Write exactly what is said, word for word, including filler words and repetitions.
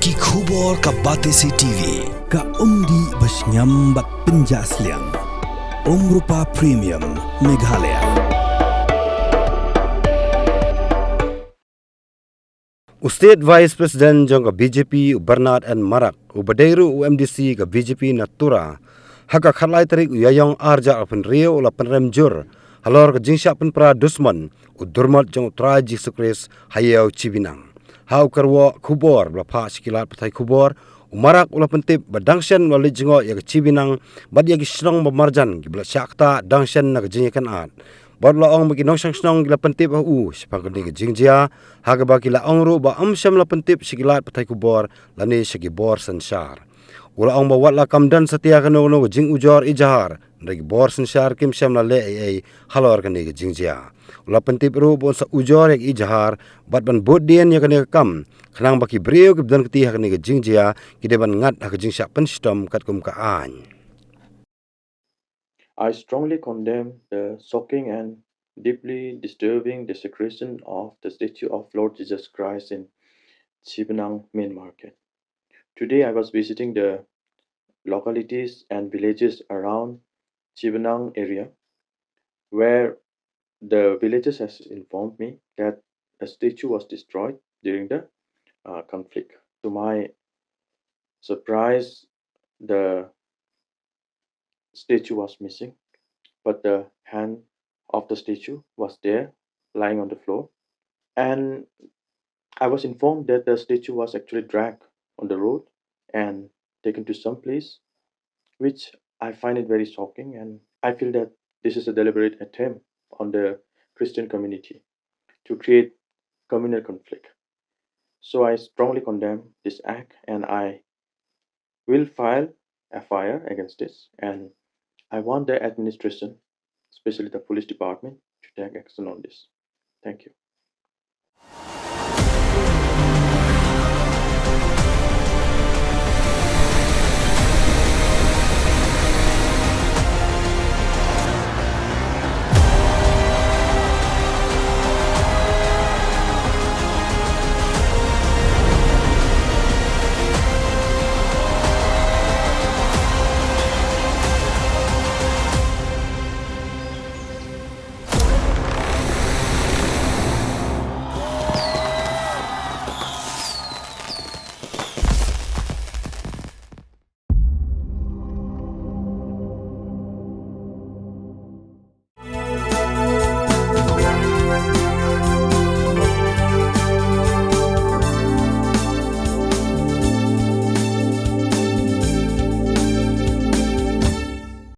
Ki khubor ka Batesi T V, ka umdih ba shngiam bad pynjah sliang. Umrupa Premium, Meghalaya. U State Vice President jong ka B J P, u Bernard N Marak, uba dei ruh u M D C ka B J P na Tura, ha ka khatlai tarik u Ïaïong arhajar arphew hynriew u la pynrem jur halor ka jingshah pynpra dusmon u durmot jong u Trai Jisu Khrist ha ïew Chibinang. Ha u kyrwoh khubor ba la phah sha ki lad pathai khubor, u Marak u la pyntip ba dang shen u la leit jngoh ïa ka Chibinang bad ïa ki shnong ba marjan kiba la shah ktah dang shen na ka jingïakynad. Bad u la ong ba ki nongshong shnong ki la pyntip ha u shaphang kane ka jingjia, ha kaba ki la ong ruh ba ym shym la pyntip sha ki lad pathai khubor lane sha ki bor synshar. U la ong ba wat la kam don satia kano kano ka jingujor ijahar, hynrei ki bor synshar kim shym la leh ei ei halor kane ka jingjia. U la pyntip ruh ba un sa ujor ïa ka ijahar bad ban bud dien ïa kane ka kam, khnang ba ki briew kiba don kti ha kane ka jingjia ki dei ban ngat ha ka jingshah pynshitom katkum ka aiñ. I strongly condemn the shocking and deeply disturbing desecration of the statue of Lord Jesus Christ in Chibinang Main Market. Today I was visiting the localities and villages around Chibinang area, where the villagers has informed me that a statue was destroyed during the, uh, conflict. To my surprise, the statue was missing, but the hand of the statue was there, lying on the floor. And I was informed that the statue was actually dragged on the road and taken to some place, which I find it very shocking, and I feel that this is a deliberate attempt on the Christian community to create communal conflict. So I strongly condemn this act, and I will file F I R against this, and I want the administration, especially the police department, to take action on this. Thank you.